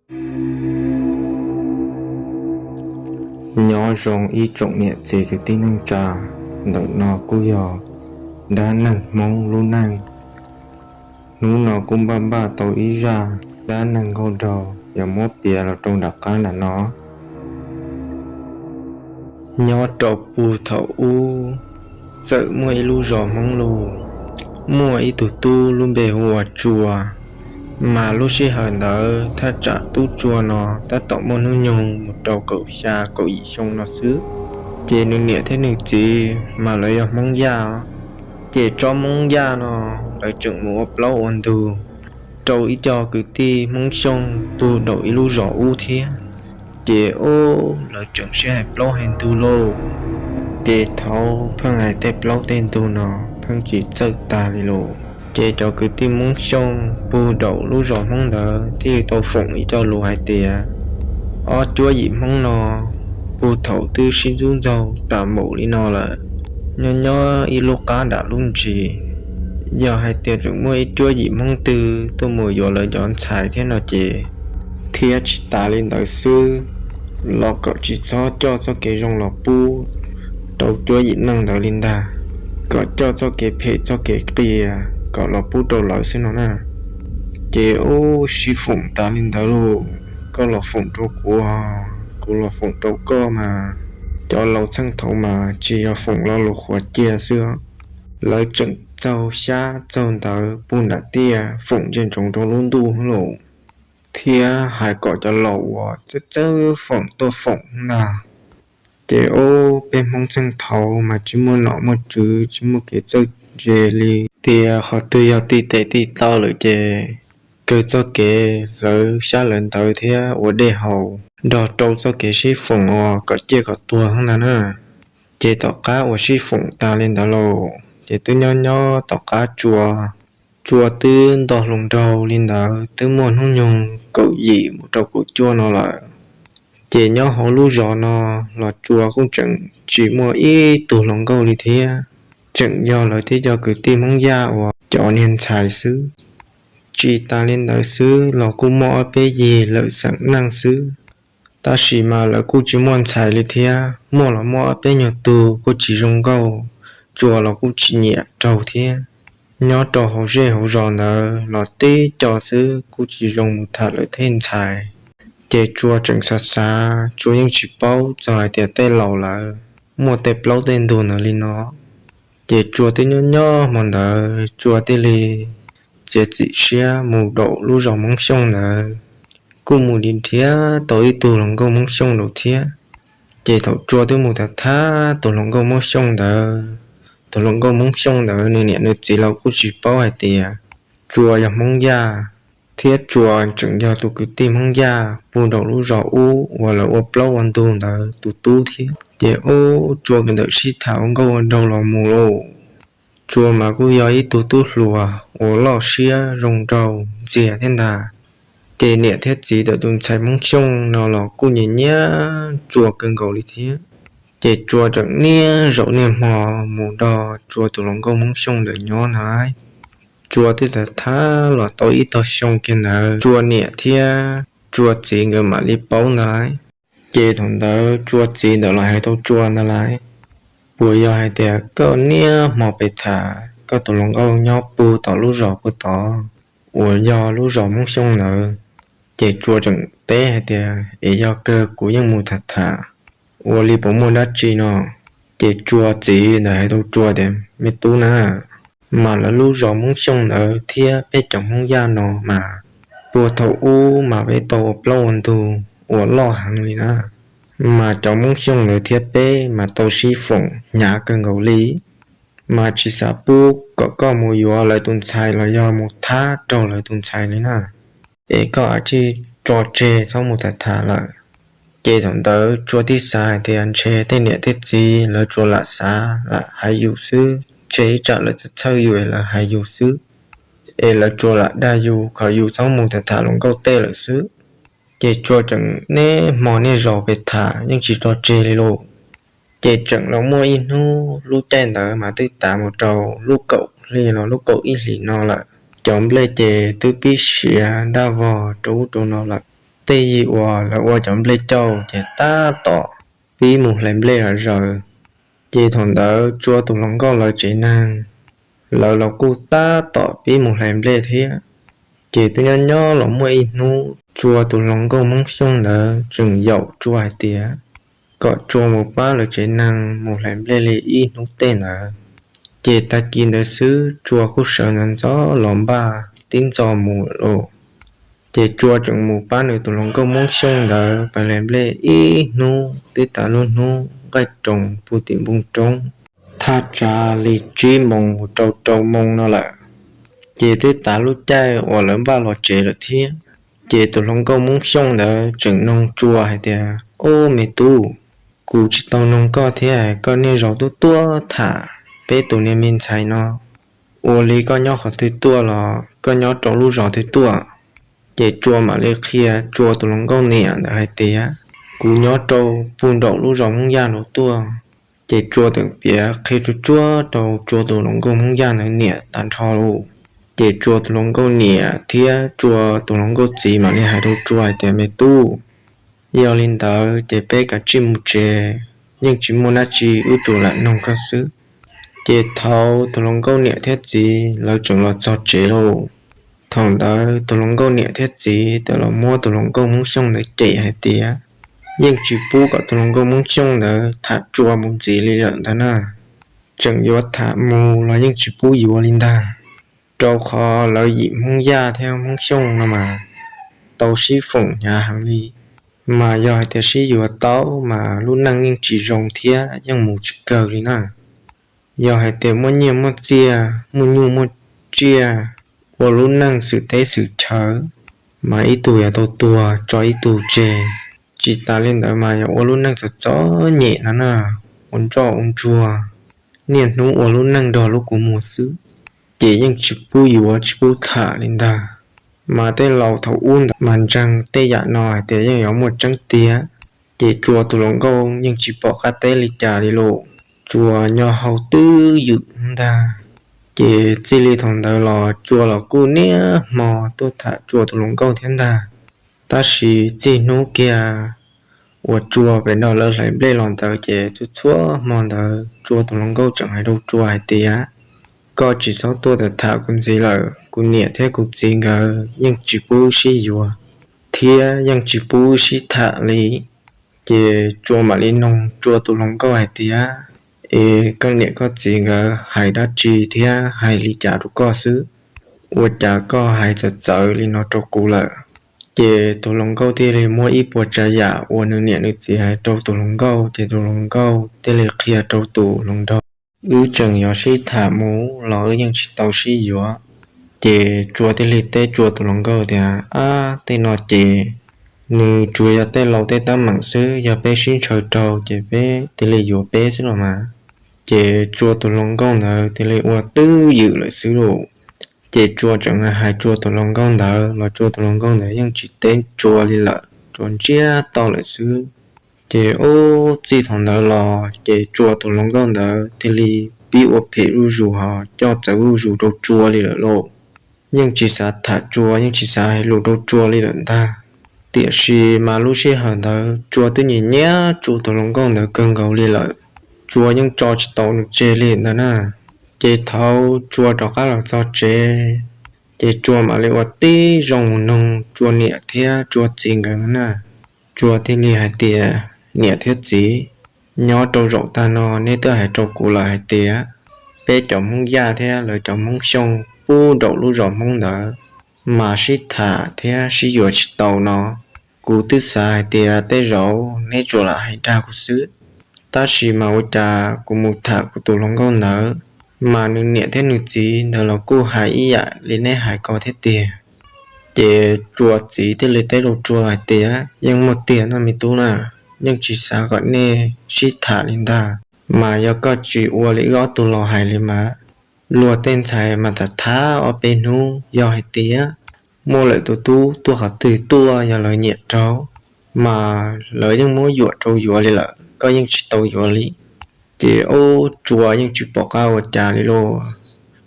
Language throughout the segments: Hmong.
Nyob zoo ib tsoom niam txiv kwv tij neej tsa, ntawm no kuj yog dab neeg Hmoob lub neej. Hnub no kuj npaj npaj tau ib zaj dab neeg nkauj nraug yuav muab piav los rau nram qab nram no. Nyob rau puag thaum ub, txawm muaj ib lub zos Hmoob lauj, muaj ib tug tub lub npe hu ua Tsua. Mas lub sij hawm ntawd thaj tsam tub Tsua no tab tom muaj hnub nyoog mus rau kaum xya kaum yim xyoo no xwb. Ces nws niam thiab nws txiv mas lawv yog Hmoob Yaj, ces tsob Hmoob Yaj no lawv tseem mus ua plaub ua ntug rau ib co kwv tij Hmoob Xyooj puag daum ib lub zos ub thiab. Ces ub, lawv tseem sib hais plaub hais ntug lauj. Ces thaum pheej hais tej plaub tej ntug no pheej tsis txawj tag li lauj. Ces cov kwv tij Hmoob Xyooj puag daum lub zos Hmoob ntawd thiaj tau foom ib co lus hais tias, ob cuab yim Hmoob no puag thaum twb sib ntxub ntxaug tas npaum li no lawm, nyob nyob ib lub qab nram lub ntsis, yog hais tias tseem muaj ib cuab yim Hmoob twg tuaj mus yuav lawv cov ntxhais thiab no ces, thiab tsis tas li ntawd xwb, los kom tsis txhob coj txoj kev zoo los pub rau cuab yim neej ntawd li ntag, kom coj txoj kev phem txoj kev qias kom los pub rau lawv xwb no na. Ces ub, sib foom tas li ntawd lauj, koj los foom rau kuv, kuv los foom rau koj mas, cov laus txheej thaud mas tsis yog foom lo lus qhuav cia xwb. Lawv tseem txaug xyab txaug ntawv puag nram tiaj foom ntsia ntsoov rau lub ntuj lauj, thiab hais kom cov laus uas txawj txawj foom tuaj foom ntag. Ces ub, peb Hmoob txheej thaud mas tsis muaj nom muaj tswv, tsis muaj kev txawj ntse li, tias qhov twg yog tij tes tij taw lawm ces kawg txoj kev hlawv xyab hlawv ntawv thiab ua dej haus nrog rau txoj kev sib foom uas kom ciaj kom tuag ntag na. Ces tom qab uas sib foom tas li ntawd lauj, ces twb nyob nyob tom qab Tsua, Tsua twb nto hluas nraug li ntawd, twb muaj hnub nyoog kaum yim mus rau kaum cuaj no lawm. Ces nyob hauv lub zos no los Tsua kuj tseem tsis muaj ib tug hluas nkauj li thiab, tseem yog lawv thiab cov kwv tij Hmoob Yaj uas cov niag ntxhais xwb. Tsis tas li ntawd xwb los kuj muaj ob peb yig lawm xeem neej xwb, tab sis mas lawv kuj tsis muaj ntxhais li thiab, muaj los muaj ob peb nyuag tug kuj tsis zoo nkauj, Tsua los kuj tsis nyiam raug thiab. Nyob rau hauv zej hauv zos ntawd los tib co xwb kuj tsis zoo mus tham lawv tej ntxhais. Ces Tsua tseem xav xav, Tsua yeej tsis paub txog hais tias tej laus lawm muaj tej plaub tej ntug ntawd li no. Ces Tsua twb nyob nyob hmo ntawd Tsua thiaj li txiav txim siab mus daum lub zos Hmoob Xyooj ntawd. Kuj mus nrhiav tau ib tug hluas nkauj Hmoob Xyooj lawm thiab. Ces thaum Tsua twb mus tham tham tus hluas nkauj Hmoob Xyooj ntawd, tus hluas nkauj Hmoob Xyooj ntawd nws niam nws txiv los kuj tsis paub hais tias Tsua yog Hmoob Yaj, thiab Tsua tseem yog tus kwv tij Hmoob Yaj puag nraum lub zos ub uas lawv ua plaub ua ntug ntawd tus tub thiab. Ces ub, Tsua nkawd ntawm sib tham ua nkauj ua nraug los mus lauj. Tsua mas kuj yog ib tug tub hluas uas loj siab zoo nraug ntxiag thiab ntag. Ces niam thiab txiv ntawm tus ntxhais Hmoob Xyooj no los kuj nyiam nyiam Tsua kawg nkaus li thiab. Ces Tsua tseem niaj zaus niaj hmo mus nrog Tsua tus hluas nkauj Hmoob Xyooj ntawd nyob ntag lauj. Tsua twb tham tham los tau ib tog xyoo kiag ntawd Tsua niam thiab Tsua txiv nkawd mam li paub ntag lauj. Ces thaum ntawd Tsua txiv ntawd los hais rau Tsua ntag lauj, puas yog hais tias koj niaj hmo pes tham koj tus hluas nkauj nyob puag tom lub zos puag tod uas yog lub zos Hmoob Xyooj ntawd? Ces Tsua tseem teb hais tias es yog kawg kuv yeej mus tham tham, ua li puas muaj dab tsi no? Ces Tsua txiv ntawd hais rau Tsua tias me tub na, mas lawv lub zos Hmoob Xyooj ntawd thiab peb cov Hmoob Yaj no mas puag thaum ub mas peb tau ua plaub ua ntug uas loj heev li na. Mas cov Hmoob Xyooj ntawd thiab peb mas tau sib foom hnyav kawg nkaus li, mas tsis xav pub kom koj mus yuav lawv tus ntxhais los yog mus thab raug lawv tus ntxhais li na. Es koj cia li tso tseg txhob mus tham tham lawm. Ces thaum ntawd Tsua thiaj xav hais tias ntshe tej niam tej txiv lawv tsuas lam xav lam hais yus xwb, ntshe ib tsam lawv txhawj yus es lawv hais yus xwb, es lawv tsuas lam dag yus kom yus txhob mus tham tham hluas nkauj tej lawm xwb. Ces Tsua tseem niaj hmo niaj zaus pes tham yeej tsis tso tseg li lauj. Ces tseem los muaj ib hnub, lub caij ntawd mas twb tav mus rau lub kaum hli los lub kaum ib hlis no lawm. Cov nplej ces twb pib siav daj vog rau ub rau no lawm. tej yim uas lawv ua cov nplej cauj ces tab tom pib mus hlais nplej zom zaws. Ces thaum ntawd Tsua tus hluas nkauj lawv tsev neeg, lawv los kuj tab tom pib mus hlais nplej thiab. Ces twb nyob nyob los muaj ib hnub Tsua tus hluas nkauj Hmoob Xyooj ntawd tseem yaum Tsua hais tias kom Tsua mus pab lawv tsev neeg mus hlais nplej li ib hnub tej ntawd. Ces tag kis ntawd xwb Tsua kuj sawv ntxov ntxov los npaj tib ntxov mus lawm. Ces Tsua tseem mus pab nws tus hluas nkauj Hmoob Xyooj ntawd pais hlais nplej ib hnub twb tas lub hnub nqaij roos puag tim npoo roob, thaj tsam li tsib moos rau rau moos no lawm. Ces twb tas lub caij uas lawv npaj los tsev lawm thiab. Ces tus hluas nkauj Hmoob Xyooj ntawd tseem noog Tsua hais tias, Ob me tub, kuv tsis tau noog koj thiab, koj niaj zaus tuaj tuaj tham peb tus niag me ntxhais no, ua li koj nyob qhov twg tuaj los koj nyob rau lub zos twg tuaj? Ces Tsua mam li qhia Tsua tus hluas nkauj niam ntawd hais tias, Kuv nyob rau puag nraum lub zos Hmoob Yaj no tuaj. Ces Tsua tseem piav qhia tsuag tsuag rau Tsua tus hluas nkauj Hmoob Yaj ntawd niam tag nrho lawm. Ces Tsua tus hluas nkauj niam thiab Tsua tus hluas nkauj txiv mam li hais rau Tsua hais tias, Me tub, yog li ntawd ces peb kav tsij mus tsev, yeej tsis muaj dab tsi, wb tsuas lam noog koj xwb. Ces thaum tus hluas nkauj niam thiab txiv lawv tseem los txog tsev lawm, thaum ntawd tus hluas nkauj niam thiab txiv txawm los muab tus hluas nkauj Hmoob Xyooj ntawd cem hais tias, yeej tsis pub kom tus hluas nkauj Hmoob Xyooj ntawd tham Tsua mus ntxiv li lawm ntag na. Tseem yuav tham mus los yeej tsis pub yuav li ntag, rau qhov lawv yim Hmoob Yaj thiab Hmoob Xyooj no mas tau sib foom hnyav heev li. Mas yog hais tias sib yuav tau mas lub neej yeej tsis zoo thiab yeej mus tsis kawg li na. Yog hais tias muaj nyiaj muaj txiaj, muaj nyuj muaj tsiaj, ua lub neej xwm teb xwm chaw, mas ib tug yuav tau tuag tso ib tug tseg. Tsis tas li ntawd mas yog ua lub neej txom txom nyem no na, ua ntsoj ua ntsuag, niaj hnub ua lub neej nrog lub kua muag xwb, ces yeej tsis pub yuav tsis pub tham li ntag. Mas tej laus thaum ub ntawd mas ntseeg tej yam no hais tias yeej yuav muaj tseeb tiag. Ces Tsua tus hluas nkauj yeej tsis pom qab teb li cas li lawm, Tsua nyob hauv twj ywm ntag. Ces txij li thaum ntawd los Tsua los kuj niaj hmo tuaj tham Tsua tus hluas nkauj thiab ntag. Tab sis txij hnub kiag uas Tsua pem nrog lawv hlais nplej los ntawd ces txhua txhua hmo ntawd Tsua tus hluas nkauj tseem hais rau Tsua hais tias, Koj tsis txhob tuaj tham kuv ntxiv lawm, kuv niam thiab kuv txiv nkawd yeej tsis pub wb sib yuav thiab yeej tsis pub wb sib tham li. Ces Tsua mam li noog Tsua tus hluas nkauj hais tias, Es koj niam koj txiv nkawd hais dab tsi thiab hais li cas rau koj xwb, ua cas koj hais txawv txawv li no rau kuv lawm? Ces tus hluas nkauj thiaj li muab ib puas tsav yam uas nws niam nws txiv hais rau tus hluas nkauj, ces tus hluas nkauj thiaj li qhia rau tus hluas nraug, Wb tseem yuav sib tham mus los wb yeej tsis tau sib yuav. Ces Tsua thiaj li teb Tsua tus hluas nkauj tias, Ab, tej no ces nws tsuas yog tej laus tej teeb meem xwb, yog peb sib ntshaw rau ces peb thiaj li yuav peb xwb los mas. Ces Tsua tus hluas nkauj ntawd thiaj li ua twj ywm lawm xwb lauj. Ces Tsua tseem hais Tsua tus hluas nkauj ntawd los Tsua tus hluas nkauj ntawd yeej tsis teb Tsua li lawm, Tsua ntsiag to lawm xwb. Ces ub, txij thaum ntawd los ces Tsua tus hluas nkauj ntawd thiaj li pib ua phem zuj zus ho coj txawv zuj zus rau Tsua li lawm lauj. Yeej tsis xav tham Tsua, yeej tsis xav hais lus rau Tsua li lawm ntag. Tiam sis mas lub sij hawm ntawd Tsua twb nyiam nyiam Tsua tus hluas nkauj ntawd kawg nkaus li lawm. Tsua yeej tso tsis tau nws tseg li ntag na. Ces thaum Tsua rov qab los txog tsev, ces Tsua mam li ua tib zoo mus noog Tsua niam thiab Tsua txiv nkawd ntag na. Tsua thiaj li hais tias, Niam thiab txiv, nyob rau zaum tag no neb twb hais rau kuv lawm hais tias peb cov Hmoob Yaj thiab lawv cov Hmoob Xyooj pub nraum lub zos Hmoob ntawd mas sib tham thiab sib yuav tsis tau no. Kuv twb xav hais tias tej zaum neb tsuas lam hais dag kuv xwb, tab sis mas ua cas kuv mus tham kuv tus hluas nkauj ntawd, mas nws niam thiab nws txiv ntawd los kuj hais ib yam li neb hais ko thiab tiag. Ces Tsua txiv thiaj li teb rau Tsua hais tias, Yeej muaj tiag no me tub na, yeej tsis xav kom nej sib tham li ntag. Mas yog koj tsis ua li wb ob tug laus hais li mas, luag tej ntxhais mas tham tham ob peb hnub, yog hais tias muaj lawm tus tub tuaj qhov twg tuaj yog lawv nyiam rau, mas lawv yeej muab yuam rau yuav li lawm, koj yeej tsis tau yuav li. Ces ub, Tsua yeej tsis pom qab ua cas li lauj.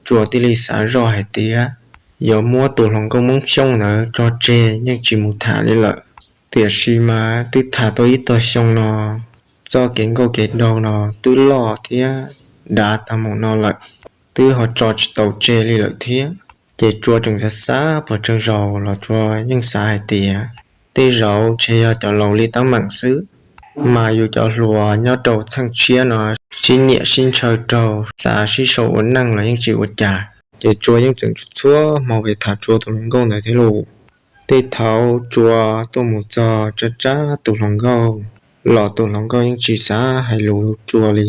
Tsua thiaj li xav zoj hais tias yuav muab tus hluas nkauj Hmoob Xyooj ntawd tso tseg, yeej tsis mus tham li lawm. Tiam sis mas twb tham tau ib tog xyoo no, txoj kev nkauj kev nraug no twb loj thiab dav tag mus no lawm, twb ho tso tsis tau tseg li lawm thiab. Ces Tsua tseem xav xav puag tsaug zaus los Tsua yeej xav hais tias tej zaum ntshe yog cov laus li teeb meem xwb, mas yus cov hluas nyob rau txheej tshiab no sib nyiam sib ntshaw raug, xav sib sau ua neej los yeej tsis ua cas. Ces Tsua yeej tseem txhua hmo pes tham Tsua tus hluas nkauj ntawd thiab lauj. Tej thaum Tsua tuaj mus txog tsab tsab tus hluas nkauj los tus hluas nkauj yeej tsis xav hais lus rau Tsua li,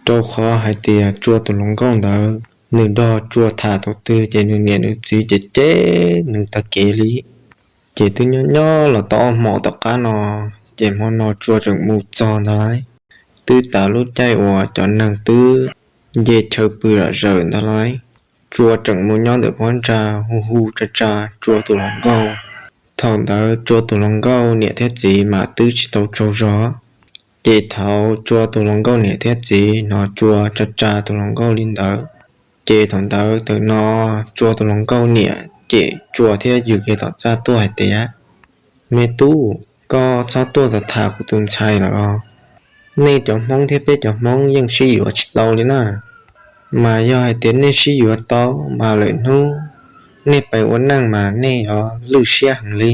rau qhov hais tias Tsua tus hluas nkauj ntawd nws nrog Tsua tham tau twg ces nws niam nws txiv ces cem nws tag kev li. Ces twb nyob nyob los tau ob hmo tom qab no, ces hmo no Tsua tseem mus txog ntag lauj. Twb tas lub caij uas cov neeg twb nce chaw pw zom zaws ntag lauj. Tsua tseem mus nyob ntawm phab ntsa hu hu tsa tsa Tsua tus hluas nkauj. Thaum ntawd Tsua tus hluas nkauj niam thiab txiv mas twb tsis tau tsaug zog. Ces thaum Tsua tus hluas nkauj niam thiab txiv hnov Tsua tsa tsa tus hluas nkauj li ntawd, ces thaum ntawd tawm no Tsua tus hluas nkauj niam cem Tsua thiab yws kiag tom txaj tuaj hais tias, Me tub, koj txhob tuaj tham kuv tus ntxhais lawm os. Nej cov Hmoob thiab peb cov Hmoob yeej sib yuav tsis tau li na. Mas yog hais tias nej sib yuav tau, mas lwm hnub nej pais ua neej mas nej yuav lwj siab heev li.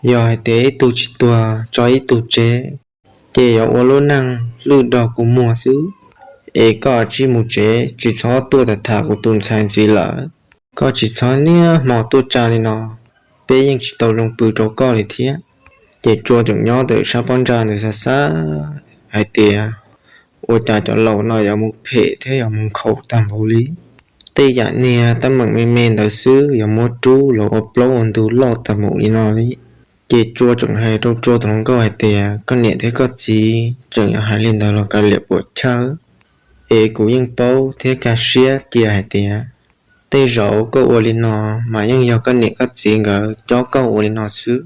Yog hais tias ib tug tsis tuag tso ib tug tseg, ces yuav ua lub neej lwj dog kua muag xwb. Es koj cia li mus tsev, tsis txhob tuaj tham kuv tus ntxhais ntxiv lawm. Koj tsis txhob niaj hmo tuaj tsa li no, peb yeej tsis tau zoo pw rau koj li thiab. Ces Tsua tseem nyob ntawm sab pob ntsa ntawd xav xav hais tias, Ua cas cov laus no yuav mus phem thiab yuav mus nkhaus tag npaum li? Tej yam niag teeb meem me me ntawd xwb yuav muab rub los ua plaub ua ntug loj tag npaum li no li. Ces Tsua tseem hais rau Tsua tus hluas nkauj hais tias, Koj niam thiab koj txiv tseem yuav hais li ntawd los kav liam puam chawj, es kuv yeej paub thiab kaj siab cia hais tias tej zaum koj ua li no mas yeej yog koj niam koj txiv nkawd cob koj ua li no xwb.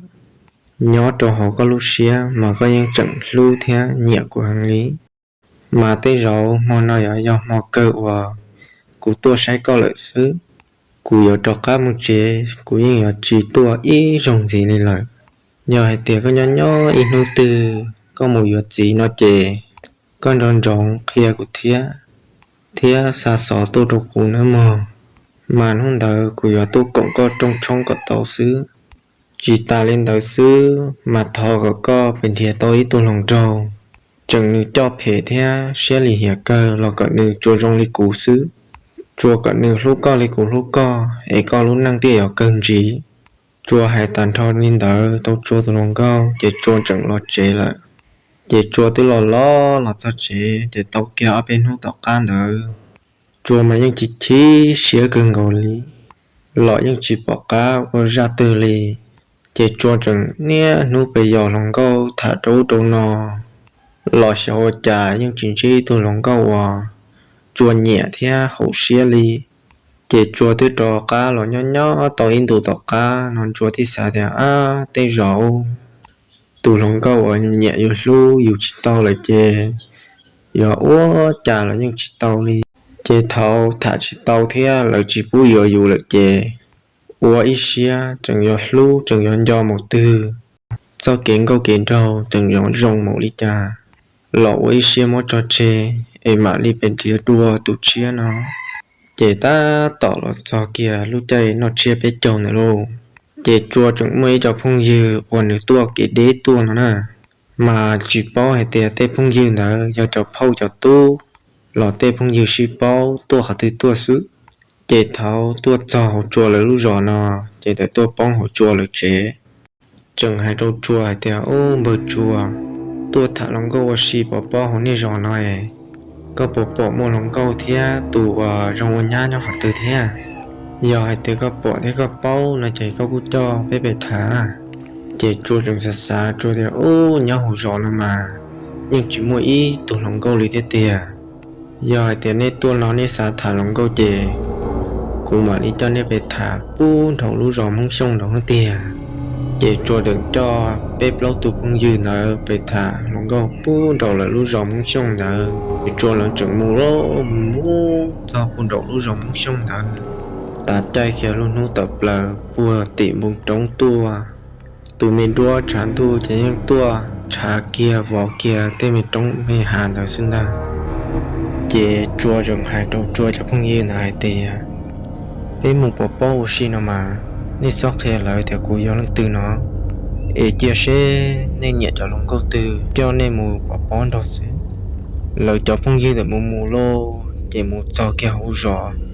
Nyob rau hauv koj lub siab mas koj yeej tseem hlub thiab nyiam kuv heev li. Mas tej zaum hmo no yuav yog hmo kawg uas kuv tuaj saib koj lawm xwb. Kuv yuav rov qab mus tsev, kuv yeej yuav tsis tuaj ib zaug ntxiv li lawm. Yog hais tias koj nyob nyob ib hnub twg koj mus yuav txiv no ces koj nco ntsoov qhia kuv thiab, thiab xa xov tuaj rau kuv nawb mog. Mas hnub ntawd kuv yuav tuaj koom koj rooj tshoob kom tau xwb. Tsis tas li ntawd xwb mas thov kom koj pes nrhiav tau ib tug hluas nraug, tseem nws coj phem thiab siab lim hiam kawg los kom nws tsuas zoo li kuv xwb. Tsuas kom nws hlub koj li kuv hlub koj es koj lub neej thiaj yuav kawg ntsis. Tsua hais tag nrho li ntawd rau Tsua tus hluas nkauj ces Tsua tseem los tsev lawm. Ces Tsua twb los los los txog tsev ces tau kiag ob peb hnub tom qab ntawd, Tsua mas yeej chim chim siab kawg nkaus li, los yeej tsis pom qab ua zaj twg li. Ces Tsua tseem niaj hnub pes yos hluas nkauj tham rau ub rau no, los xyov ua cas yeej tsis ntsib ib tug hluas nkauj uas Tsua nyiam thiab haum siab li. Ces Tsua twb rov qab los nyob nyob tau ib ntus tom qab no Tsua thiaj xav tias, Ab, tej zaum tus hluas nkauj uas nyiam yus hlub yus tsis tau lawm ces yuav ua cas los yeej tsis tau li. Ces thaum tham tsis tau thiab lawv tsis pub yuav yus lawm ces ua ib siab tseem yuav hlub tseem yuav nco mus twg, txoj kev nkauj kev nraug tseem yuav zoo mus li cas, los ua ib siab muab tso tseg es mam li pes nrhiav dua tus tshiab no. Ces tab tom los txog kiag lub caij noj tsiab peb caug ntawd lauj, ces Tsua tseem muaj ib co phooj ywg uas nws tuaj kev deb tuaj no na, mas tsis paub hais tias tej phooj ywg ntawd yog cov phauj cov tub los tej phooj ywg sib paub tuaj qhov twg tuaj xwb. Ces thaum tuaj txog hauv Tsua lawv lub zos no, ces tawm tuaj poob hauv Tsua lawv tsev. Tseem hais rau Tsua hais tias, Ub, npawg Tsua, tuaj tham hluas nkauj ua si pov pob hauv nej zos no es, koj puas pom muaj hluas nkauj thiab tus uas zoo ua nyab nyob qhov twg thiab? Yog hais tias koj pom thiab koj paub no ces koj kuj coj peb pem tham. Ces Tsua tseem xav xav Tsua tias, Ub, nyob hauv zos no mas yeej tsis muaj ib tug hluas nkauj li thiab tiag. Yog hais tias nej tuaj no nej xav tham hluas nkauj ces kuv mam li coj nej pem tham pub nraum lub zos Hmoob Xyooj nraud thiab tiag. Ces Tsua tseem coj peb plaub tus phooj ywg ntawd pem tham hluas nkauj pub nraum lawv lub zos Hmoob Xyooj ntawd. Ces Tsua lawv tseem mus mus txog pub nraum lub zos Hmoob Xyooj ntawd. Tav caij kiag lub hnub tawm plaws puag tim npoo roob tuaj, Tus me duab tshav ntuj ces yeej tuaj tshav kiag vov kiag tej me roob me hav ntawd xwb ntag. Ces Tsua tseem hais rau Tsua cov phooj ywg ntawd hais tias, peb mus pov pob ua si no mas, nej txhob qhia lawv tias kuv yog leej twg no, es cia seb nej nyiam cov hluas nkauj twg coj nej mus pov pob nrog xwb. Lawv cov phooj ywg ntawd mus mus lauj, ces mus txog kiag hauv zos,